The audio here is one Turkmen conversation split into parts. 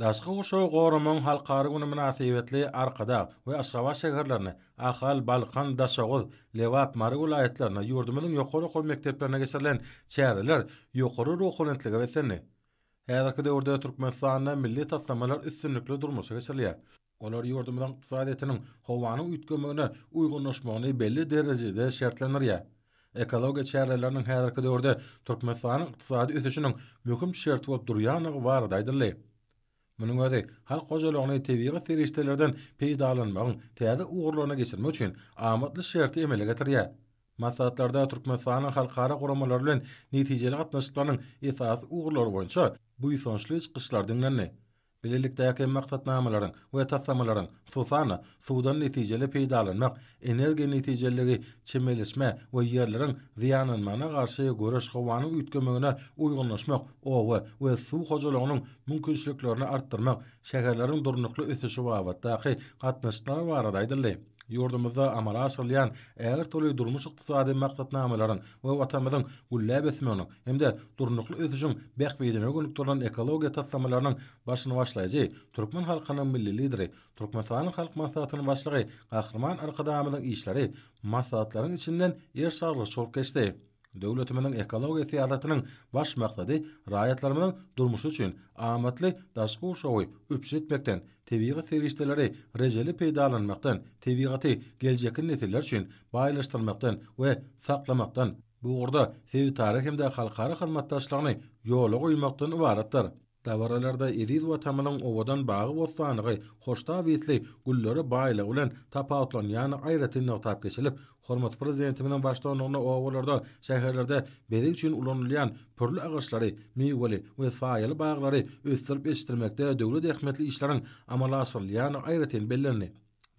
Daşky gurşawy goramagyň halkara güni mynasybetli Arkadag we Aşgabat şäherlerinde, Ahal, Balkan, Daşoguz, Lebap, Mary welaýatlarynda ýurdumyzyň ýokary okuw mekdeplerinde geçirilen çäreler ýokary ruhubelentlige beslendi. Häzirki döwürde Türkmenistanda milli taslamalar üstünlikli durmuşa geçirilýär. Olar ýurdumyzyň ykdysadyýetiniň howanyň üýtgemegine uýgunlaşmagyny belli derejede şertlendirýär. Ekologiýa çäreleriniň häzirki döwürde Türkmenistanyň ykdysady ösüşiniň möhüm şerti bolup durýandygy barada aýdyldy. Munuň özi halk hojalygyny tebigy serişdelerden peýdalanmagyň täze ugurlaryna geçirmek üçin amatly şerti emele getirýär. Maslahatlarda Türkmenistanyň halkara guramalary bilen netijeli gatnaşyklarynyň esasy ugurlary boýunça buýsançly çykyşlar diňlendi. Bilelikdäki maksatnamalaryň we taslamalaryň, hususan-da, suwdan netijeli peýdalanmak, energiýa netijeliligi, çemeleşme we ýerleriň zyýanlanmagyna garşy göreş, howanyň üýtgemegine uýgunlaşmak, oba we suw hojalygynyň mümkinçiliklerini artdyrmak, şäherleriň durnukly ösüşi babatdaky gatnaşyklar barada aýdyldy. Ýurdumyzda amala aşyrylýan ägirt uly durmuş-ykdysady maksatnamalaryň we Watanymyzyň gülläp ösmeginiň hem-de durnukly ösüşiň bähbidine gönükdirilen ekologiýa taslamalarynyň başyny başlaýjy türkmen halkynyň Milli Lideri, Türkmenistanyň Halk Maslahatynyň Başlygy Gahryman Arkadagymyzyň işleri maslahatlaryň içinden ýerşaglygyç bolup geçdi. Döwletimiziň ekologiýa syýasatynyň baş maksady raýatlarymyzyň durmuşy üçin amatly daşky gurşawy üpjün etmekden, tebigy serişdeleri rejeli peýdalanmakdan, tebigaty geljekki nesiller üçin baýlaşdyrmakdan we saklamakdan, bu ugurda sebitara hem-de halkara hyzmatdaşlygyny ýola goýmakdan ybaratdyr. Dabaralarda eziz Watanymyzyň owadan bagy-bossanlygy, hoştap ysly güllere baýlygy bilen tapawutlanýandygy aýratyn nygtap geçilip, hormatly Prezidentimiziň baştutanlygynda obalarda, şäherlerde bezeg üçin ulanylýan pürli agaçlary, miweli we saýaly baglary ösdürip ýetişdirmekde döwlet ähmiýetli işleriň amala aşyrylýandygy aýratyn bellendi.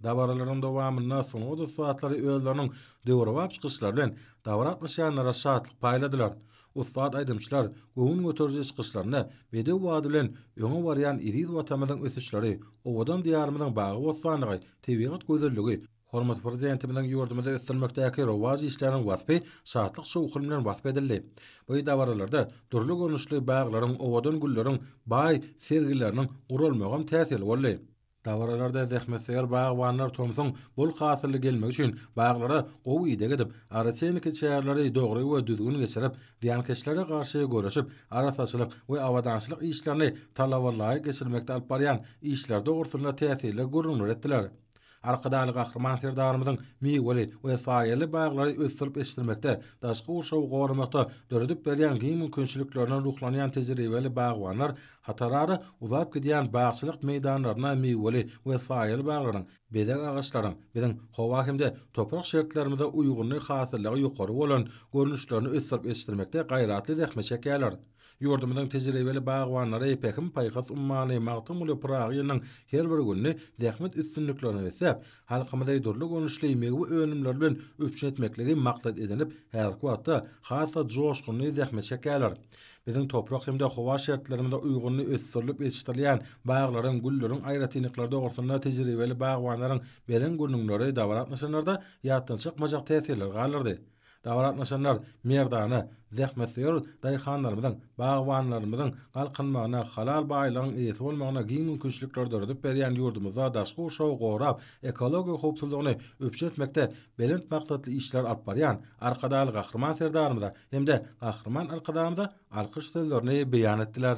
Dabaralaryň dowamynda sungat ussatlary özleriniň döwrebap çykyşlary bilen dabara gatnaşýanlara şatlyk paýladylar. Ussat aýdymçylar göwün göteriji çykyşlarynda bedew bady bilen öňe barýan eziz Watanymyzyň ösüşleri, owadan Diýarymyzyň bagy-bossanlygy, tebigat gözelligi, hormatly Prezidentimiziň ýurdumyzy ösdürmekdäki rowaç işleriniň waspy şatlyk-şowhun bilen wasp edildi. Bu dabaralarda dürli görnüşli baglaryň, owadan gülleriň baý sergileriniň guralmagam täsirli boldy. Dabaralarda zähmetsöýer bagbanlar tomsuň bol hasylly gelmegi üçin baglara gowy ideg edip, agrotehniki çäreleri dogry we düzgün geçirip, zyýankeşlere garşy göreşip, arassaçylyk we abadançylyk işlerini talabalaýyk geçirmekde alyp barýan işleri dogrusynda täsirli gürrüňler etdiler. Arkadagly Gahryman Serdarymyzyň miweli we saýaly baglary ösdürip ýetişdirmekde, daşky gurşawy goramakda döredip berýän giň mümkinçiliklerinden ruhlanýan tejribeli bagbanlar Hatarara uzap gidýän bagçylyk meýdanlaryna miweli we saýaly baglaryň, bezeg agaçlaryň biziň howa hem-de toprak şertlerimize uýgunly hasyllygy ýokary bolan görnüşlerini ösdürip ýetişdirmekde gaýratly zähmet çekýärler. Ýurdumyzyň tejribeli bagbanlary Pähim-paýhas ummany Magtymguly Pyragy ýylynyň her bir gününi zähmet üstünliklerine besläp, halkymyzy dürli görnüşli miwe önümleri bilen üpjün etmekligi maksat edinip, häzirki wagtda has-da joşgunly zähmet çekýärler. Biziň toprak hem-de howa şertlerimize uýgunly ösdürilip ýetişdirilýän baglaryň, gülleriň aýratynlyklary dogrusynda tejribeli bagbanlaryň beren gürrüňleri dabara gatnaşanlarda ýatdan çykmajak täsirleri galdyrdy. Dabara gatnaşanlar merdana, zähmetsöýer daýhanlarymyzyň, bagbanlarymyzyň galkynmagyna, halal baýlygyň eýesi bolmagyna giň mümkinçilikleri döredip berýän ýurdumyzda daşky gurşawy gorap, ekologiýa howpsuzlygyny üpjün etmekde belent maksatly işleri alyp barýan Arkadagly Gahryman Serdarymyza hem-de Gahryman Arkadagymyza alkyş sözlerini beýan etdiler.